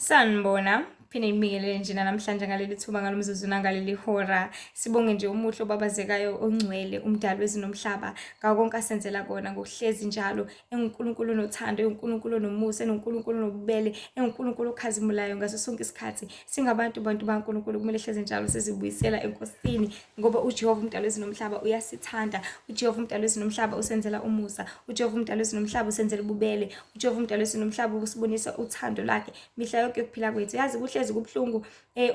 Sanibona, phinde ngibingelele nje namhlanje ngaleli thuba ngalomzuzu nangaleli hora. Sibonge nje umuhle obabazekayo ongcwele umdali wezinomhlaba ngako konke asenzela kona ngokuhlezi njalo enguNkulunkulu onothando, enguNkulunkulu onomusa, enguNkulunkulu onobubele, enguNkulunkulu okhazimulayo ngaso sonke isikhathi. Singabantu bantu baNkulunkulu kumele hlezi njalo sizibuyisela eNkosini ngoba uJehova umdali wezinomhlaba uyasithanda. UJehova umdali wezinomhlaba usenzela umusa. UJehova umdali wezinomhlaba usenzela ububele. UJehova umdali wezinomhlaba usibonisa uthando lwakhe mihla yonke yokuphila kwethu. Yazi kuhlezi kubuhlungu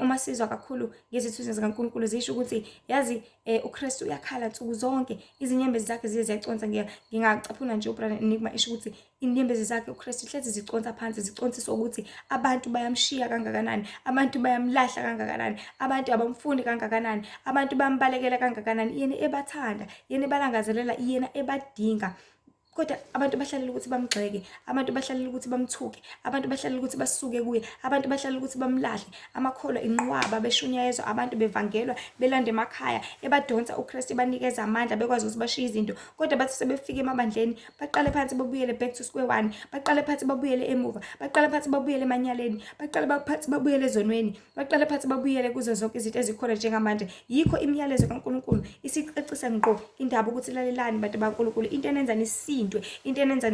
uma sizwa kakhulu ngezithunywa zikaNkulunkulu zisho ukuthi yazi uKristu uyakhala nsuku zonke, izinyembezi zakhe ziye ziyaconsa. Ngingacaphuna nje uBrother Enigma esho ukuthi inyembezi zakhe uKristu hlezi ziconsa phansi, ziconsiswa ukuthi abantu bayamshiya kangakanani, abantu bayamlahla kangakanani, abantu abamfuni kangakanani, abantu bambalekela kangakanani. Yena ebathanda, yena ebalangazelela, yena ebadinga. Kodwa abantu bahlalela ukuthi bamgxeke, abantu bahlalela ukuthi bamthuke, abantu bahlalela ukuthi basuke kuye, abantu bahlalela ukuthi bamlahle. Amakholwa inqwaba beshunyayezwa, abantu bevangelwa, belanda emakhaya, ebadonsa uKristu, ebanikeza amandla, bekwazi ukuthi bashiye izinto. Kodwa bathi sebefika emabandleni, baqale phansi babuyele back to square one, baqale phansi babuyele emuva, baqale phansi babuyele emanyaleni, baqale phansi babuyele ezonweni. Baqale phansi babuyele kuzo zonke izinto ezikhona njengamanje. Yikho imiyalezo kaNkulunkulu isicacisa ngqo indaba ukuthi lalelani bantu baNkulunkulu, into enenza nisindwe, into enenza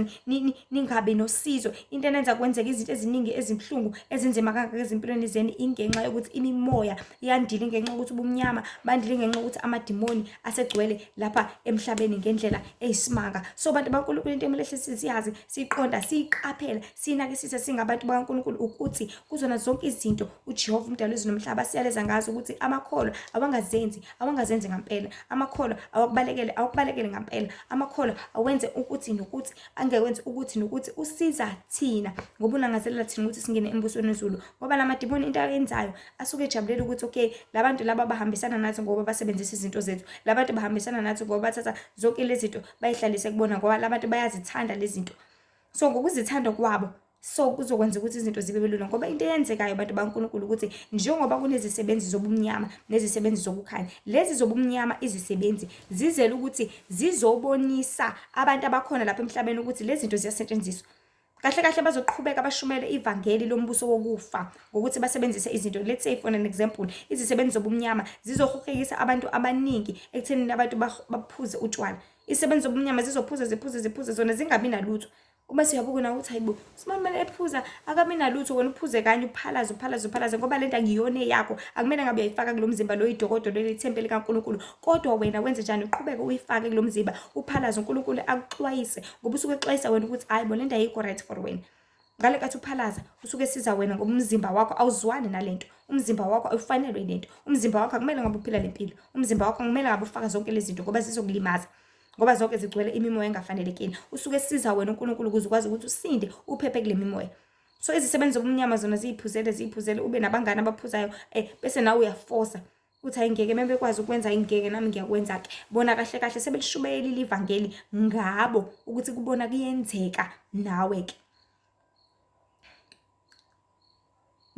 ningabi nosizo, into enenza kwenzeke izinto eziningi ezibuhlungu ezinzima kangaka ezimpilweni zenu ingenxa yokuthi imimoya yandile, ingenxa yokuthi ubumnyama bandile, ingenxa yokuthi amadimoni asegcwele lapha emhlabeni ngendlela eyisimanga. So bantu baNkulunkulu, into emele siyazi, siyiqonda, siyiqaphela, sinakisise singabantu bakaNkulunkulu ukuthi kuzona zonke izinto uJehova umdali wezulu nomhlaba asiyaleza ngazo ukuthi amakholwa awangazenzi, awangazenzi ngampela, amakholwa awakubalekele, awakubalekele ngampela, amakholwa awenze ukuthi nokuthi, angekwenze ukuthi nokuthi. Usiza thina ngoba ulangazelela thina ukuthi singene embusweni wezulu, ngoba la madimoni into ayenzayo asuke ejabulela ukuthi okay, labantu laba bahambisana nathi ngoba basebenzisa izinto zethu, labantu bahambisana nathi ngoba bathatha zonke lezi zinto bayihlalise kubona, ngoba labantu bayazithanda lezi zinto. So ngokuzithanda kwabo, so kuzokwenza ukuthi izinto zibe lula, ngoba into eyenzekayo bantu baNkulunkulu ukuthi njengoba kunezisebenzi zobumnyama nezisebenzi zokukhanya, lezi zobumnyama izisebenzi zizele ukuthi zizobonisa abantu abakhona lapha emhlabeni ukuthi lezi zinto ziyasetshenziswa. Kahle kahle bazoqhubeka bashumele ivangeli lombuso wokufa ngokuthi basebenzise izinto. Let's say for an example, izisebenzi zobumnyama zizohuhekisa abantu abaningi ekuthenini abantu baphuze utshwala. Izisebenzi zobumnyama zizophuza ziphuze ziphuze zona zingabi nalutho. Uma siyabuka nawe uthi hayibo, uSimon kumele ephuza akabi nalutho, wena uphuze kanye uphalaze uphalaze uphalaze, ngoba lento akuyona eyakho, akumele ngabe uyayifaka kulo mzimba lo idokodo leli ithempeli likaNkulunkulu. Kodwa wena wenze njani? Uqhubeke uyifake kulo mzimba uphalaze, uNkulunkulu akuxwayise, ngoba usuke exwayisa wena ukuthi hayi bo, lento ayikho right for wena. Ngale kathi uphalaza usuke esiza wena ngoba umzimba wakho awuzwani nalento, umzimba wakho awufanelwe lento, umzimba wakho akumele ngabe uphila lempilo, umzimba wakho akumele ngabe ufaka zonke lezi zinto ngoba zizokulimaza, ngoba zonke zigcwele imimoya engafanelekile. Usuke esiza wena uNkulunkulu ukuze ukwazi ukuthi usinde uphephe kule mimoya. So izisebenzi zobumnyama zona ziyiphuzele ziyiphuzele, ube nabangani abaphuzayo, bese nawe uyafosa uthi hayi ngeke, uma bekwazi ukwenza ingeke nami ngiyakwenza-ke. Bona kahle kahle sebelishumayelile ivangeli ngabo ukuthi kubona kuyenzeka nawe-ke,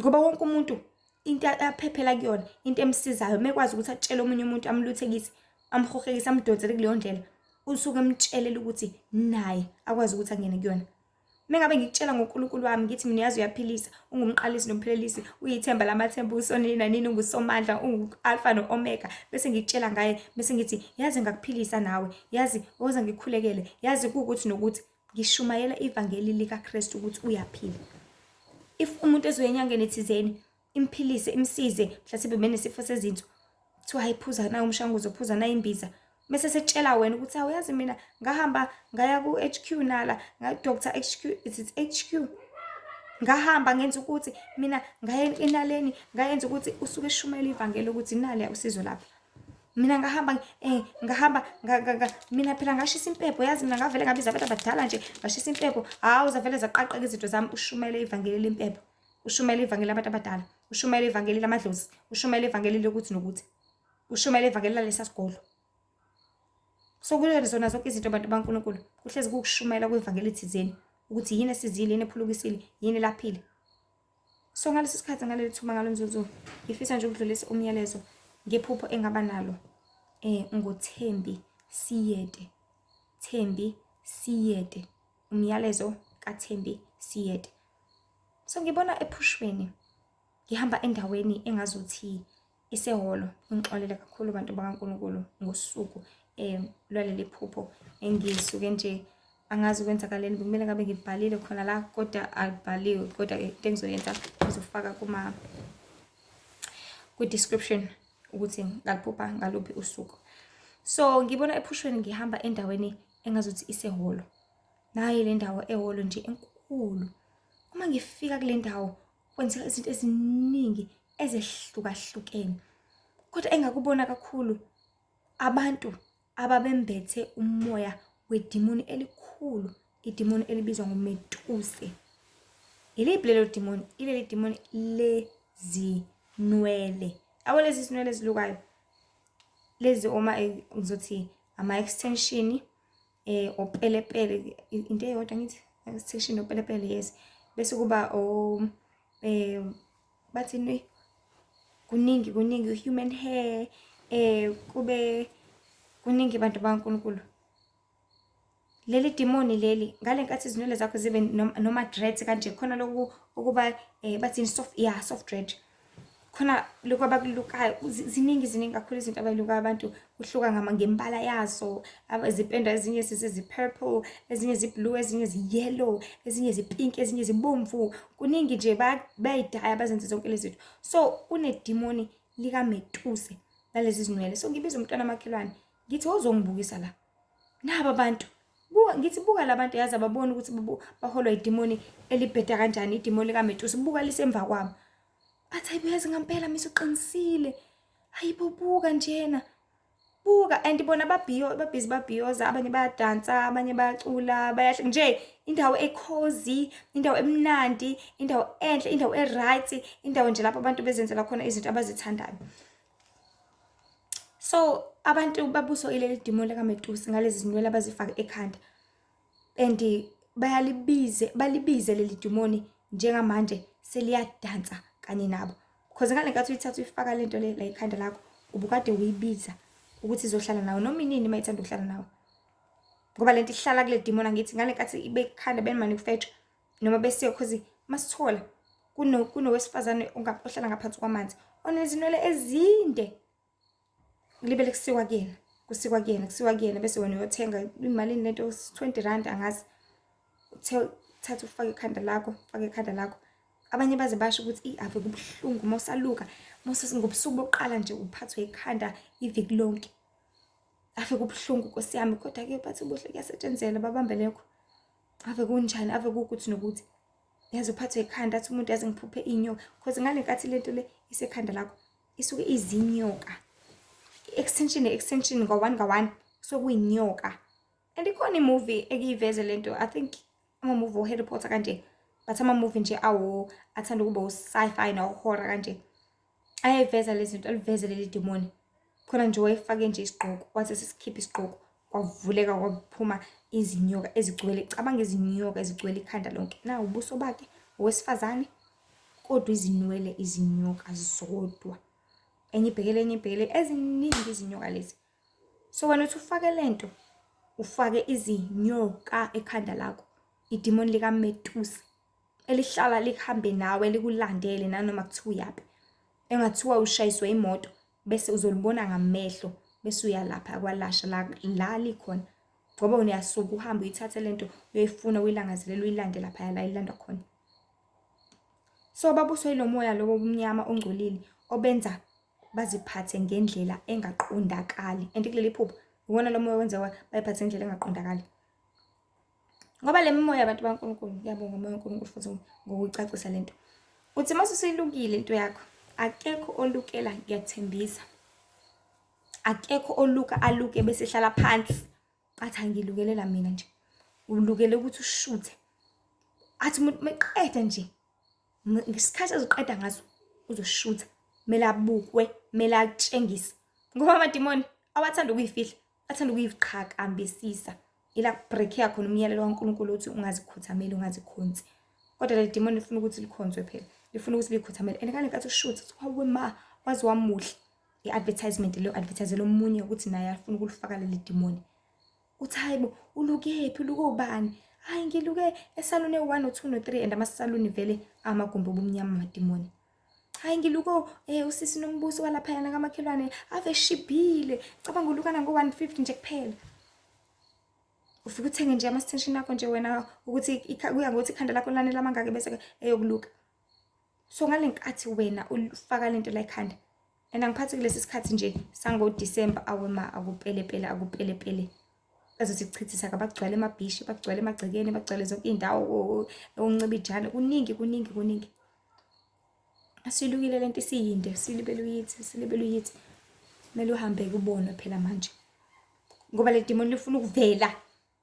ngoba wonke umuntu into aphephela kuyona, into emsizayo mekwazi ukuthi atshele omunye umuntu amluthekise, amhohekise, amdonsele kuleyo ndlela, usuke emtshelela ukuthi naye akwazi ukuthi angene kuyona. Mengabe ngikutshela ngoNkulunkulu wami ngithi mina yazi uyaphilisa, ungumqalisi nomphelelisi, uyithemba lamathemba, usonini nanini, ungusomandla, ungu-Alpha no-Omega, bese ngikutshela ngaye, bese ngithi yazi ngakuphilisa nawe, yazi woza ngikhulekele, yazi kuwukuthi nokuthi, ngishumayela ivangeli likaKristu ukuthi uyaphila. If umuntu ezoya enyangeni thizeni imphilise imsize, mhlawumbe benesifo sezinso, kuthiwa hayi phuza nayo umshanguzo, phuza nayo imbiza, bese setshela wena ukuthi awuyazi mina ngahamba ngaya ku-HQ nala, nga-Dr HQ, is it HQ? Ngahamba ngenza ukuthi mina ngaya enaleni, ngayenza ukuthi usuke eshumayela ivangeli ukuthi nale usizo lapha. Mina ngahamba ngahamba mina phela ngashisa impepho, yazi mina ngavele ngabiza abantu abadala nje, ngashisa impepho, hawu zavele zaqaqeka izinto zami. Ushumayele ivangeli lempepho, ushumayele ivangeli labantu abadala, ushumayele ivangeli lamadlozi, ushumayele ivangeli lokuthi nokuthi, ushumayele ivangeli lalesa sigodlo. So kuyo zona zonke izinto bantu baNkulunkulu kuhlezi kukushumayela kwevangeli thizeni ukuthi yini esizile, yini ephulukisile, yini elaphile. So ngalesi sikhathi, ngaleli thuba, ngalo mzuzu, ngifisa nje ukudlulisa umyalezo ngephupho engaba nalo ngoThembi Siyede. Thembi Siyede, umyalezo kaThembi Siyede. So ngibona ephushweni ngihamba endaweni engazuthi isehholo. Ungixolele kakhulu bantu bakaNkulunkulu ngosuku lwaleli phupho engisuke nje angazi kwenzakaleni, bekumele ngabe ngibhalile khona la kodwa alibhaliwe. Kodwa-ke into engizoyenza ngizofaka kuma kwi-description ukuthi ngaliphupha ngaluphi usuku. So ngibona ephushweni ngihamba endaweni engazuthi isehholo. Nayi le ndawo ehholo nje enkulu. Uma ngifika kule ndawo kwenzeka izinto eziningi ezehlukahlukene, kodwa engakubona kakhulu abantu ababembethe umoya wedimoni elikhulu, idimoni elibizwa ngoMetuse. Iliphi lelo dimoni? Ileli dimoni lezinwele. Yabo lezi zinwele ezilukayo lezi, oma ngizothi ama-extension opelepele, into eyodwa ngithi extension opelepele, yes, bese kuba o bathini, kuningi kuningi, human hair, kube kuningi bantu bakaNkulunkulu. Leli dimoni leli ngale nkathi izinwele zakho zibe noma dreads kanje, khona lokhu ukuba bathini, soft, yeah, soft dread, khona lokhu abakulukayo. Ziningi ziningi kakhulu izinto abayilukayo abantu, kuhluka ngembala yazo, zipendwa, ezinye zi-purple, ezinye zi-blue, ezinye zi-yellow, ezinye zi-pink, ezinye zibomvu, kuningi nje, bayayidaya bazenze zonke lezi zinto. So kunedimoni likaMetuse lalezi zinwele. So ngibiza umntwana makhelwane, ngithi wozongibukisa la, naba abantu, buka, ngithi buka labantu, yazi ababoni ukuthi baholwa idimoni elibheda kanjani, idimoni likaMetuse, buka lisemva kwabo. Athi hayibo, yazi ngampela misa uqinisile, hayibo buka njena, buka. And bona babhiyo babhizi babhiyoza, abanye bayadansa, abanye bayacula, bayahla nje, indawo e-cozy, indawo emnandi, indawo enhle, indawo e-right, indawo nje lapho abantu bezenzela khona izinto abazithandayo. So abantu babuswa ileli dimoni likaMetusi ngalezi zinwele abazifaka ekhanda, and bayalibize balibize leli dimoni, njengamanje seliyadansa kanye nabo, because ngale nkathi uyithatha uyifaka lento le la ekhanda lakho, ubukade uyibiza ukuthi izohlala nawe noma inini uma ithanda ukuhlala nawe, ngoba lento ihlala kule dimoni. Angithi ngale nkathi ibe ekhanda benimane kufetshwa noma besiye, cause masithola kunowesifazane ohlala ngaphansi kwamanzi onezinwele ezinde, libe likusikwa kuyena, kusikwa kuyena, kusikwa kuyena, bese wena uyothenga imalini lento, R20 angazi, uthathe ufake ekhanda lakho, ufake ekhanda lakho. Abanye baze basho ukuthi ave kubuhlungu uma usaluka, ngobusuku bokuqala nje uphathwe ikhanda iviki lonke, ave kubuhlungu nkosi yami. Kodwa-ke bathi ubuhle kuyasetshenzelwa, babambe lekho, ave kunjani, ave kuwukuthi nokuthi, yazi uphathwe ikhanda, athi umuntu yazi ngiphuphe inyoka, cause ngale nkathi lento le isekhanda lakho isuke izinyoka, i-extension ne-extension nga-one nga-one kusuke kuyinyoka. And ikhona i-movie ekuyiveze lento, I think ama-movie o-Harry Potter kanje, but ama-movie nje awo athanda ukuba u-sci-fi nawo-horror kanje, ayayiveza lezi zinto, aliveze leli demoni. Khona nje wayefake nje isigqoko, wathi sesikhipha isigqoko, kwavuleka kwaphuma izinyoka ezigcwele, cabanga izinyoka ezigcwele ikhanda lonke. Na ubuso bakhe owesifazane, kodwa izinwele izinyoka zodwa, enye ibhekele enye ibhekele, eziningi izinyoka lezi. So wena uthi ufake lento, ufake izinyoka ekhanda lakho, idimoni likaMetusi elihlala lihambe nawe, likulandele nanoma kuthiwa uyaphi, engathiwa ushayiswe imoto bese uzolibona ngamehlo, bese uyalapha kwalasha la la likhona, ngoba uyasuka uhambe uyithathe lento uyoyifuna, uyilangazelele, uyilande laphaya la ilandwa khona. So babuswa yilo moya lowo obumnyama ongcolile obenza baziphathe ngendlela engaqondakali. And kuleli phupho iwona lo moya wenziwa bayiphathe ngendlela engaqondakali, ngoba le mimoya, abantu baNkulunkulu, ngiyabonga umoya kaNkulunkulu futhi ngokucacisa lento. Uthi mase usuyilukile into yakho, akekho olukela, ngiyakuthembisa, akekho oluka aluke bese ehlala phansi athi angilukelela mina nje. Ulukele ukuthi ushuthe, athi umuntu meqeda nje ngesikhathi azoqeda ngaso uzoshutha, kumele abukwe, kumele atshengise, ngoba amadimoni awathanda ukuyifihla, athanda ukuyiqhakambisisa. Ila ku-break-eka khona umyalelo kaNkulunkulu uthi ungazikhothameli, ungazikhonzi, kodwa le demoni lifuna ukuthi likhonzwe phela, lifuna ukuthi likhothamele. And ngale nkathi ushutha uthi wawe ma waze wamuhle, i-advertisement leyo, advertisele omunye ukuthi naye afuna ukulifaka leli demoni. Uthi hayi bo, ulukephi, uluke ubani? Hayi ngiluke esaluni ewu-1 no-2 no-3 and amasaluni vele amagumbi obumnyama amadimoni. Hayi ngiluko usisi Nombuso walaphayana kamakhelwane ave shibhile. Cabanga ulukana ngo-150 nje kuphela. Ufike uthenge nje ama-extension akho nje wena ukuthi kuya ngokuthi ikhanda lakho lanele amangaki bese eyokuluka. So ngale nkathi wena ufaka lento la ekhanda. And angiphathi kulesi sikhathi nje sangoDisemba awe ma akupelepele akupelepele. Bazothi kuchithisa kabagcwele emabhishi, bagcwele emagcekeni, bagcwele zonke iy'ndawo, oncibijane, kuningi kuningi kuningi. Asilukile lento isiyinde, silibele uyithi, silibele uyithi. Kumele uhambe kubonwe phela manje. Ngoba le demon lifuna ukuvela.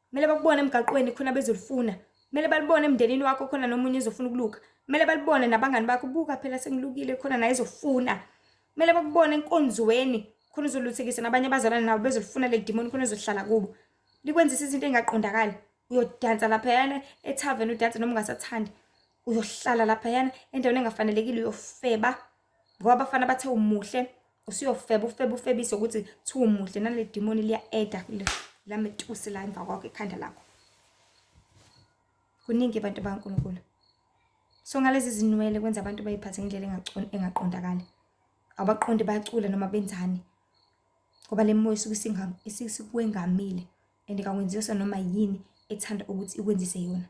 Kumele bakubone emgaqweni khona bezolifuna. Kumele balibone emndenini wakho khona nomunye ezofuna ukuluka. Kumele balibone nabangani bakho, buka phela sengilukile khona naye ezofuna. Kumele bakubone enkonzweni khona uzoluthekisa nabanye abazalwane nabo bezolifuna le demon khona ezohlala kubo. Likwenzisa izinto ey'ngaqondakali. Uyodansa laphayana ethaveni udanse noma ungasathandi. Uyohlala laphayana endaweni engafanelekile uyofeba ngoba abafana bathe umuhle usuyofeba ufebe ufebise ukuthi kuthiwa umuhle nale demoni liya-eda lametusi la emva kwakho ekhanda lakho. Kuningi abantu bakaNkulunkulu. So ngalezi zinwele kwenza abantu bayiphathe ngendlela engaqondakali. Abaqondi bayacula noma benzani ngoba le moya isuke isikwengamile and kakwenziswa noma yini ethanda ukuthi ikwenzise yona.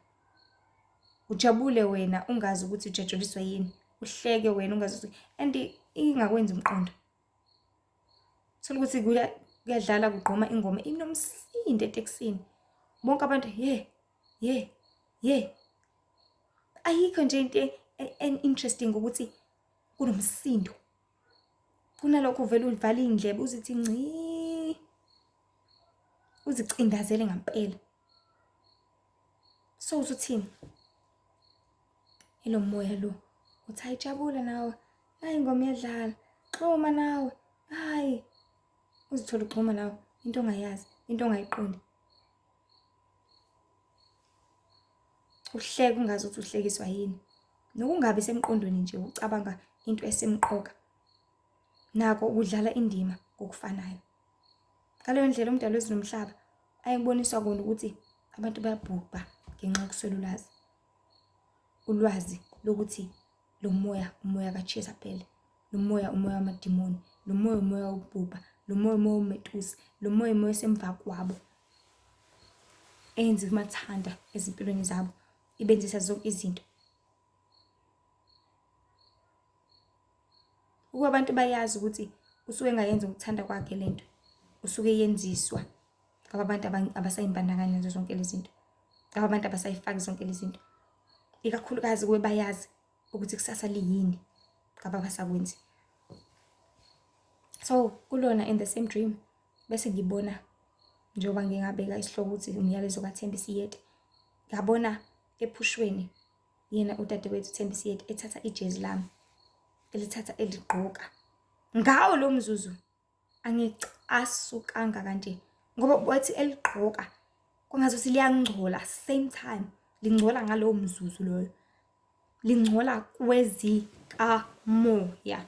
Ujabule wena ungazi ukuthi ujatshuliswa yini, uhleke wena ungazi ukuthi and ingakwenzi umqondo. Thola ukuthi kuyadlala kugqoma ingoma inomsindo etekisini. Bonke abantu ye ye ye. Ayikho nje into interesting ukuthi kunomsindo. Kunalokho uvele uvale iy'ndlebe uzithi ngci, uzicindazele ngampela. So usuthini? Ilo moya lo uthi hayi jabula nawe, nayi ingoma iyadlala, xhuma nawe, hayi. Uzithole uxhuma nawe into ongayazi, into ongayiqondi. Uhleke ungazi ukuthi uhlekiswa yini. Nokungabi semqondweni nje ucabanga into esemqoka. Nako ukudlala indima ngokufanayo. Ngaleyo ndlela umdali wezulu nomhlaba ayekuboniswa kona ukuthi abantu bayabhubha ngenxa yokuswela ulwazi. Ulwazi lokuthi lo moya umoya kaJezabhele, lo moya umoya wamadimoni, lo moya umoya wokubhubha, lo moya umoya wometusi, lo moya umoya osemva kwabo eyenza umathanda ezimpilweni zabo, ibenzisa zonke izinto. Ukuba abantu bayazi ukuthi usuke engayenzi ngokuthanda kwakhe lento, usuke yenziswa ngaba abantu abasayimbandakanya nazo zonke lezi zinto, ngaba abantu abasayifaki zonke lezi zinto. Ikakhulukazi kube bayazi ukuthi kusasa liyini ngaba abasakwenzi. So kulona in the same dream bese ngibona njengoba ngingabeka isihloko ukuthi umyalezo kaThembi Siyede, ngabona ephushweni yena udadewethu Thembi Siyede ethatha ijezi lami elithatha eligqoka ngawo lo mzuzu. Angicasukanga kanje ngoba wathi eligqoka kwangazuthi liyangcola, same time lingcola ngalowo mzuzu loyo, lingcola kwezikamoya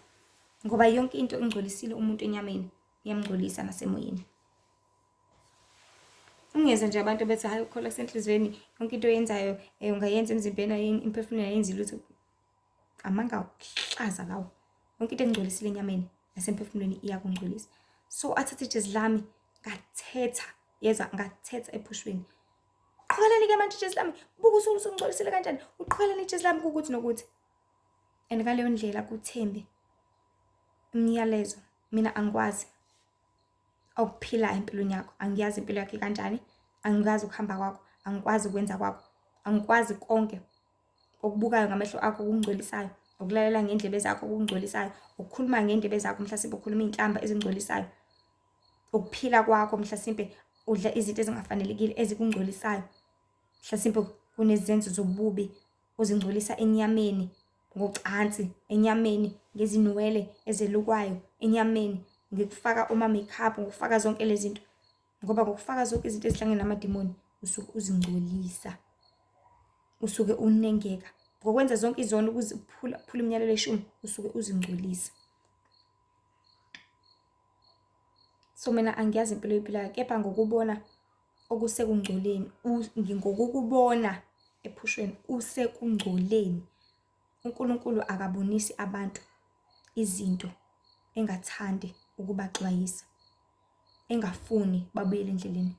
ngoba yonke into ingcolisile umuntu enyameni iyamngcolisa nasemoyeni. Ungeze nje abantu bethi hayi ukukholwa kusenhliziyweni, yonke into oyenzayo ungayenza emzimbeni, imphefumulo ayenzi lutho. Amanga okuhlaza lawo. Yonke into engcolisile enyameni nasemphefumulweni iyakungcolisa. So athathe ijezi lami ngathetha, yezwa ngathetha ephushweni. Uqhokeleni-ke manje ijezi lami, buka usungcolisile kanjani, uqhokeleni ijezi lami kukuthi nokuthi. And ngaleyo ndlela kuThembi umyalezo mina angikwazi okuphilayo empilweni yakho, angiyazi impilo yakho ikanjani, angikwazi ukuhamba kwakho, angikwazi ukwenza kwakho, angikwazi konke okubukayo ngamehlo akho okungcolisayo, ukulalela ngendlebe zakho okungcolisayo, ukukhuluma ngendlebe zakho mhlasimpe ukhuluma iy'nhlamba ezingcolisayo, ukuphila kwakho mhlasimpe udla izinto ezingafanelekile ezikungcolisayo, mhlasimpe kunezenzo zobubi ozingcolisa enyameni ngocansi, enyameni ngezinwele ezelukwayo, enyameni ngokufaka oma-makeup, ngokufaka zonke lezi zinto. Ngoba ngokufaka zonke izinto ezihlangene namadimoni usuke uzingcolisa, usuke unengeka. Ngokwenza zonke izono ukuze uphula imiyalelo eyishumi usuke uzingcolisa. So mina angiyazi impilo oyiphilayo, kepha ngokubona okusekungcoleni, ngokukubona ephushweni usekungcoleni. UNkulunkulu akabonisi abantu izinto engathandi ukubaxwayisa, engafuni babuyele endleleni.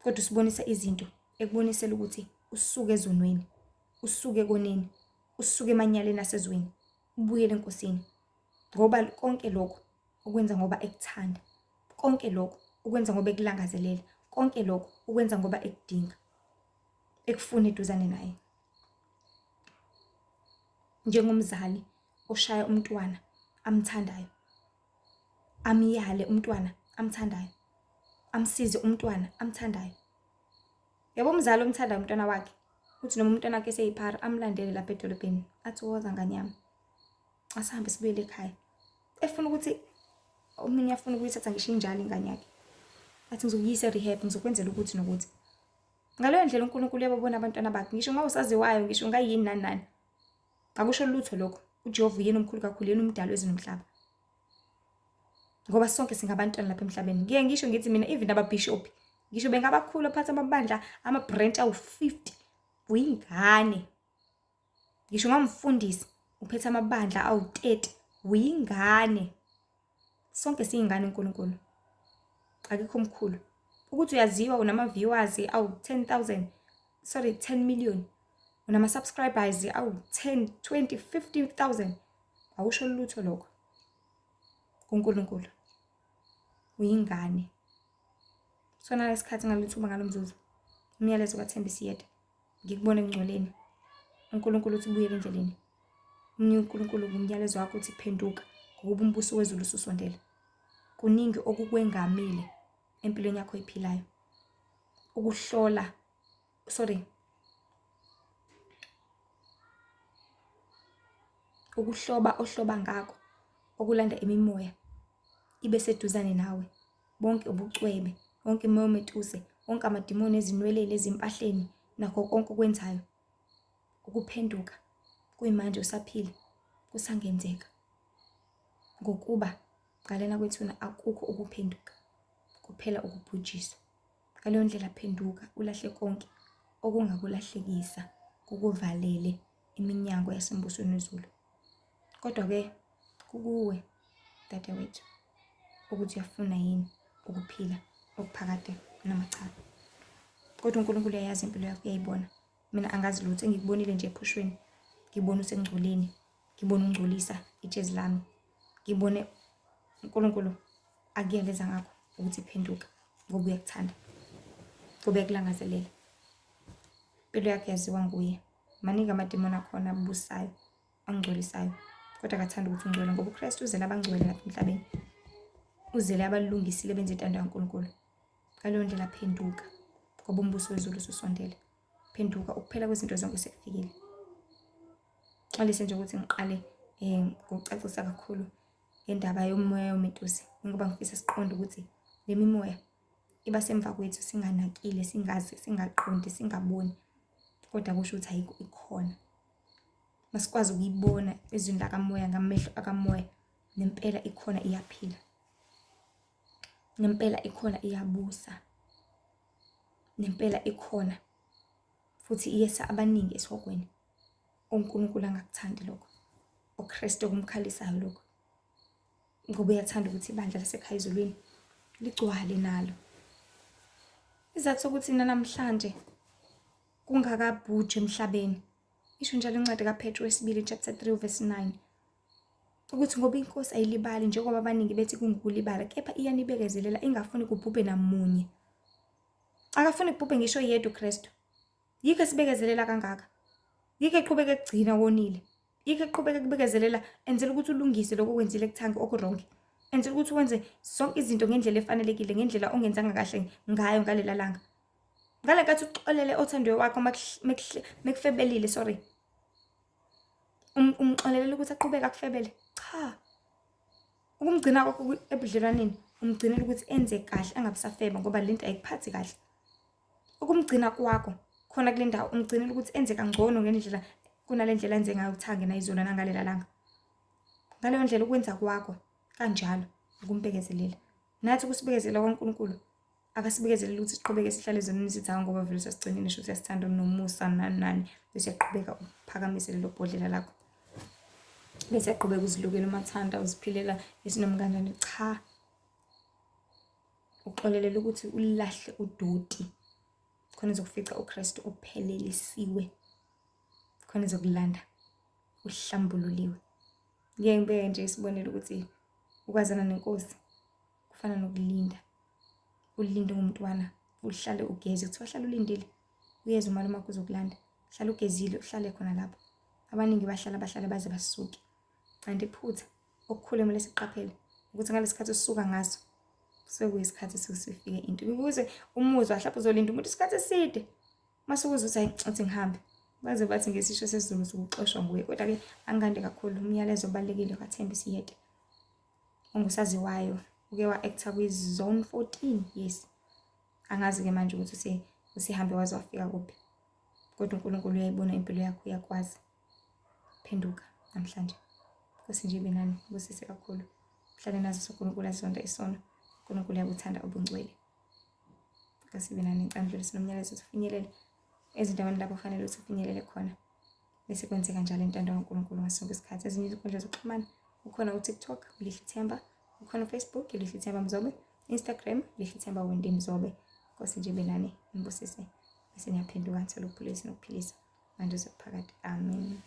Kodwa usibonisa izinto ekubonisela ukuthi usuke ezonweni, usuke ekoneni, usuke emanyaleni asezweni, ubuyele eNkosini. Ngoba konke lokho ukwenza ngoba ekuthanda. Konke lokho ukwenza ngoba ekulangazelela. Konke lokho ukwenza ngoba ekudinga. Ekufuna eduzane naye. Njengomzali oshaya umntwana amthandayo, amyale umntwana amthandayo, amsize umntwana amthandayo. Yabo umzali omthandayo umntwana wakhe, uthi noma umntwana wakhe eseyiphara amlandele lapha edolobheni, athi woza ngane yami, asihambe sibuyele ekhaya. Efuna ukuthi omunye afuna ukuyithatha ngisho injalo ingane yakhe, athi ngizokuyisa e-rehab, ngizokwenzela ukuthi nokuthi. Ngaleyo ndlela uNkulunkulu uyababona abantwana bakhe, ngisho uma usaziwayo, ngisho ungayini nani nani. Akusho lutho lokho. UJehova uyena omkhulu kakhulu, yena umdali wezulu nomhlaba. Ngoba sonke singabantwana lapha emhlabeni. Ngiye ngisho ngithi mina even ababhishophi, ngisho bengabakhulu aphatha amabandla, ama-branch awu-50, uyingane. Ngisho ungamfundisi, uphethe amabandla awu-30, uyingane. Sonke siyingane uNkulunkulu. Akekho omkhulu. Ukuthi uyaziwa unama-viewers awu-10,000, sorry 10 million, unama-subscribers awu-10, 20, 50,000. Awusho lutho lokho kuNkulunkulu. Uyingane. Sona lesikhathi ngaleli thuba ngalo mzuzu. Umyalezo kaThembi Siyede. Ngikubona ekungcoleni. uNkulunkulu uthi buyela endleleni. Omunye uNkulunkulu ngumyalezo wakho uthi phenduka ngokuba umbuso wezulu ususondele. Kuningi okukwengamile empilweni yakho oyiphilayo. Ukuhlola, sorry, ukuhloba ohloba ngakho okulanda imimoya ibe seduzane nawe. Bonke ubucwebe, wonke imoya ometuse, wonke amadimoni ezinweleni, ezimpahleni, nakho konke okwenzayo. Ukuphenduka kuyimanje usaphila kusangenzeka. Ngokuba ngalena kwethuna akukho ukuphenduka, kuphela ukubhujiswa. Ngaleyo ndlela phenduka ulahle konke okungakulahlekisa kukuvalele iminyango yasembusweni wezulu. Kodwa-ke kukuwe dadewethu ukuthi uyafuna yini ukuphila okuphakade noma cha. Kodwa uNkulunkulu uyayazi impilo yakho, uyayibona. Mina angazi lutho, engikubonile nje ephushweni, ngibona usengcoleni, ngibona ungcolisa ijezi lami, ngibone uNkulunkulu akuyaleza ngakho ukuthi phenduka ngoba uyakuthanda, ngoba uyakulangazelela. Impilo yakho yaziwa nguye. Maningi amadimoni akhona abusayo, angcolisayo, kodwa akathanda ukuthi ungcwele ngoba uKristu uzele abangcwele lapha emhlabeni. Uzele abalungisile benze intando kaNkulunkulu. Ngaleyo ndlela phenduka ngoba umbuso wezulu ususondele. Phenduka, ukuphela kwezinto zonke sekufikile. Xolise nje ukuthi ngiqale ngokucacisa kakhulu ngendaba yomoya yometusi, ngoba ngifisa siqonde ukuthi le mimoya iba semva kwethu singanakile, singazi, singaqondi, singaboni, kodwa kusho ukuthi ayikho, ikhona. Masikwazi ukuyibona ezwini lakamoya ngamehlo akamoya, nempela ikhona, iyaphila. Nempela ikhona, iyabusa. Nempela ikhona futhi iyesa abaningi esihogweni. UNkulunkulu angakuthandi lokho, uKristu okumkhalisayo lokho, ngoba uyathanda ukuthi ibandla lasekhaya ezulwini ligcwale nalo. Isizathu sokuthi namhlanje kungakabhujwa emhlabeni, isho njalo incwadi kaPetru wesibili chapter 3 verse 9, ukuthi ngoba inkosi ayilibali njengoba abaningi bethi kungukulibala, kepha iyanibekezelela ingafuni kubhubhe namunye. Akafuni kubhubhe ngisho yedwa uKristu. Yikho esibekezelela kangaka. Yikho eqhubeka ekugcina wonile. Yikho eqhubeka ekubekezelela enzela ukuthi ulungise lokho okwenzile kuthangi okurongi. Enzela ukuthi wenze zonke izinto ngendlela efanelekile, ngendlela ongenzanga kahle ngayo ngalela langa. Ngale nkathi uxolele othandiwe wakho mekufebelile, sorry. Umxolelela ukuthi aqhubeke akufebele. Cha. Ukumgcina kwakho ebudlelwaneni, umgcinela ukuthi enze kahle angabisafeba ngoba lento ayikuphathi kahle. Ukumgcina kwakho khona kule ndawo umgcinela ukuthi enze kangcono ngendlela kunale ndlela enze ngayo kuthange nayizolo nangalela langa. Ngaleyo ndlela ukwenza kwakho kanjalo ukumbekezelela. Nathi ukusibekezela kwaNkulunkulu Akasibekezeleli ukuthi siqhubeke sihlale ezonweni sithi hawu ngoba vele sasigcinile shuthi uyasithanda unomusa nani nani, bese uyaqhubeka uphakamise lelo bhodlela lakho. Bese uyaqhubeka uzilukela umathanda uziphilela isinoma kanjani. Cha, uxolelela ukuthi ulahle udoti khona uzokufica uKristu uphelelisiwe, khona uzokulanda uhlambululiwe. Ngeke ngibeke nje isibonelo ukuthi ukwazana nenkosi kufana nokulinda, ulinde ungumntwana uhlale ugeze, kuthiwa hlala ulindile uyeza umalume wakho uzokulanda, hlala ugezile uhlale khona lapho. Abaningi bahlala bahlale baze basuke, kanti iphutha okukhulu emele siqaphele ukuthi ngalesi sikhathi usisuka ngaso kusuke kuyisikhathi sifike into ukuze umuzwa mhlawumbe uzolinda umuntu isikhathi eside mase ukuze uthi hayi uthi ngihambe baze bathi ngesisho sesiZulu sukuxoshwa nguye kodwa-ke angikande kakhulu umyalezo obalulekile kaThembi Siyede ongusaziwayo uke wa-actor kwi-Zone 14. Yes, angazi-ke manje ukuthi usehambe waze wafika kuphi, kodwa uNkulunkulu uyayibona impilo yakho, uyakwazi. Phenduka namhlanje. Nkosi nje ibe nani, ibusise kakhulu. Hlale nazo uNkulunkulu azonda isono. uNkulunkulu uyabuthanda ubungcwele. Nkosi ibe nani, ngicela ndlulise nomyalezo ukuthi ufinyelele ezindaweni lapho kufanele ukuthi ufinyelele khona. Bese kwenzeka njalo intando kaNkulunkulu ngaso sonke isikhathi. Ezinye izinkundla zokuxhumana ukhona uTikTok, uLihle Themba, ukhona uFacebook, uLihle Themba Mzobe, Instagram, Lihle Themba Wendy Mzobe. Nkosi nje ibe nani, nibusise. Bese niyaphenduka nithole ukuphulukisa nokuphilisa. Manje kuphakade. Amen.